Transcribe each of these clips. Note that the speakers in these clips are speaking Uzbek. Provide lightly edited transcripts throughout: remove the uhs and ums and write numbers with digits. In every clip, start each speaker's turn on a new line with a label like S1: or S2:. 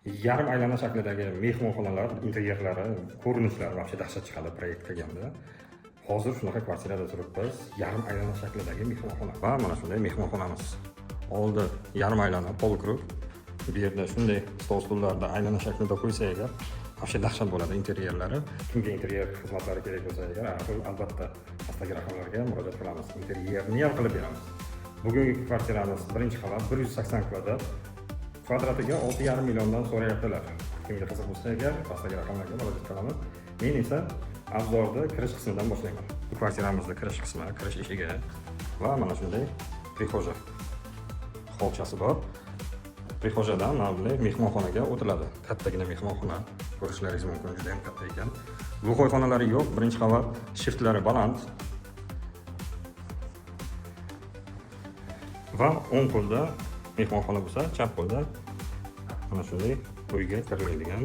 S1: Yarim aylana shaklidagi mehmonxonalar interyerlari, ko'rinishlari вообще dahshat chiqadi proyekt qilganda. Hozir shunaqa kvartirada turibmiz, yarim aylana shaklidagi mehmonxona va mana shunday mehmonxonamiz. Oldi yarim aylana полукруг. Bu yerda shunday stol stullarni aylana shaklida qo'ysa agar, вообще dahshat bo'ladi interyerlari. Kimga interyer xizmatlari kerak bo'lsa agar, albatta pastdagi raqamlarga murojaat qilamiz. Interyerni ham qilib beramiz. Bugungi kvartiramiz birinchi qavat, 180 kvadrat. Kvadratiga 6,5 milliondan so'rayaptilar. Kimga qiziq bo'lsa agar, pastdagi raqamlarga murojaat qilamiz. Men esa обзор ni kirish qismidan boshlayman. Bu kvartiramizni kirish qismi, kirish eshigi va mana shunday прихожа xolchasi bor. Прихожа dan mana bunday mehmonxonaga o'tiladi. Kattagina mehmonxona ko'rishlaringiz mumkin, juda ham katta ekan. Глухой xonalari yo'q, birinchi qavat, shiftlari baland. Va o'ng qo'lda mehmonxona bo'lsa, chap qo'lda mana shunday uyga kiriladigan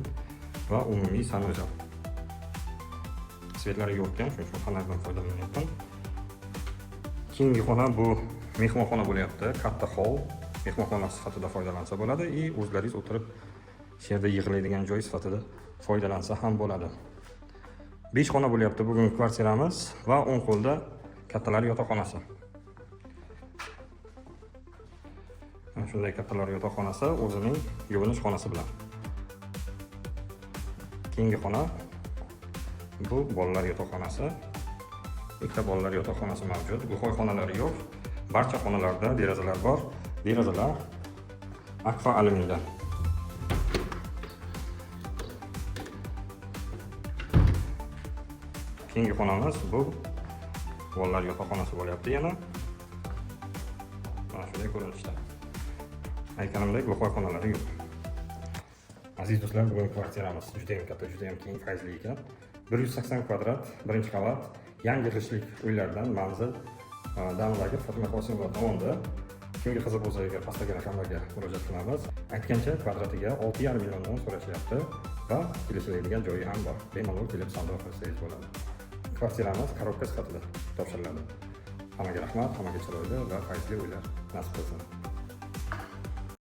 S1: va umumiy санузел. Свет lari yo'q ekan, shuning uchun fonardan foydalanyapman. Keyingi xona bu mehmonxona bo'lyapti, katta hol, mehmonxona sifatida foydalansa bo'ladi и o'zlaringiz o'tirib shu yerda yig'iladigan joy sifatida foydalansa ham bo'ladi. 5 xona bo'lyapti bugungi kvartiramiz va o'ng qo'lda kattalar yotoqxonasi. Mana shunday kattalar yotoqxonasi o'zining yuvinish xonasi bilan. Keyingi xona bu bolalar yotoqxonasi. Ikkita bolalar yotoqxonasi mavjud. Глухой xonalari yo'q. Barcha xonalarda derazalar bor. Derazalar akfa alyumindan. Keyingi xonamiz bu bolalar yotoqxonasi bo'lyapti yana. Mana shunday ko'rinishda. Aytganimdek, глухой xonalari yo'q. Aziz do'stlar, bugungi kvartiramiz juda ham katta, juda ham keng, fayzli ekan. 180 kvadrat, birinchi qavat, yangi g'ishtlik uylardan manzil Damlagi Fotima Qosimova tomonda. Kimga qiziq bo'lsa agar, pastdagi raqamlarga murojaat qilamiz. Aytgancha, kvadratiga 6,5 milliondan so'rashyapti va kelishiladigan joyi ham bor. Bemalol kelib savdo qilsangiz bo'ladi. Kvartiramiz коробка sifatida topshiriladi. Hammaga rahmat, hammaga chiroyli va fayzli uylar nasib qilsin.